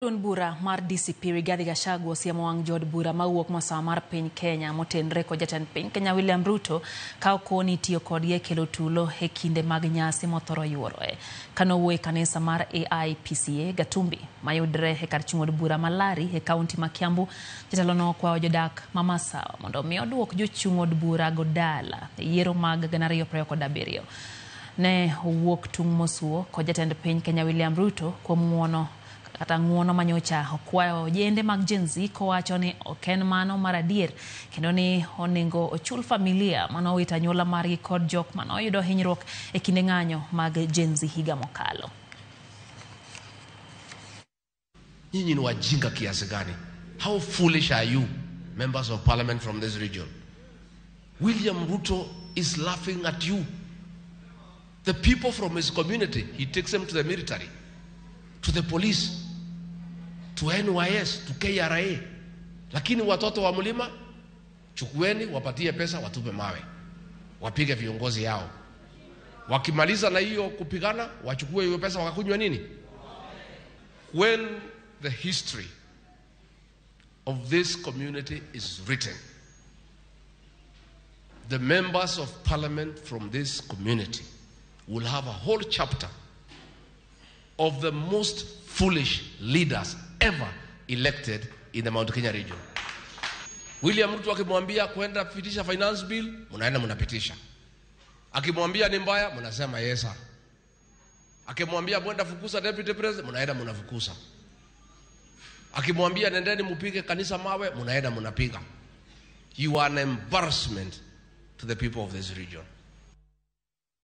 Duond bura mar DCP Rigathi Gachagua osiemo wang' jood bura mawuok masawa mar piny Kenya motenre kod jatend piny Kenya William Ruto ka okoni tiyo kodgi e kelo tulo e kinde mag nyasi mothoro yuoroe. Kanowuoyo e kanisa mar AIPCA Gatumbi mayudre e kar chung' od bura ma Lari e kaunti ma Kiambu, jatelono okwayo jodak ma Masawa mondo mi oduok jochung' od bura go dala e yiero mag 2027. Ne owuok tung' mosuo kod jatend piny Kenya William Ruto kuom ng'uono kata ng'uono manyocha okwayo ojende mag Gen Z kowacho ni ok en mano mar adier kendo ni onego ochul familia manowito anyuola margi kod jok manoyudo hinyruok e kinde ng'anyo mag Gen Z higa mokalo. Nyinyi ni wajinga kiasi gani? How foolish are you, members of parliament from this region? William Ruto is laughing at you. The people from his community, he takes them to the military, to the police, to NYS, to KRA. Lakini watoto wa mlima chukueni, wapatie pesa, watupe mawe, wapige viongozi yao. Wakimaliza na hiyo kupigana, wachukue hiyo pesa wakakunywa nini? When the history of this community is written, the members of parliament from this community will have a whole chapter of the most foolish leaders ever elected in the Mount Kenya region. William Ruto akimwambia kwenda pitisha finance bill, mnaenda mnapitisha. Akimwambia ni mbaya, mnasema yes sir. Akimwambia mwenda fukuza deputy president, mnaenda mnafukuza. Akimwambia nendeni mupige kanisa mawe, mnaenda mnapiga. You are an embarrassment to the people of this region.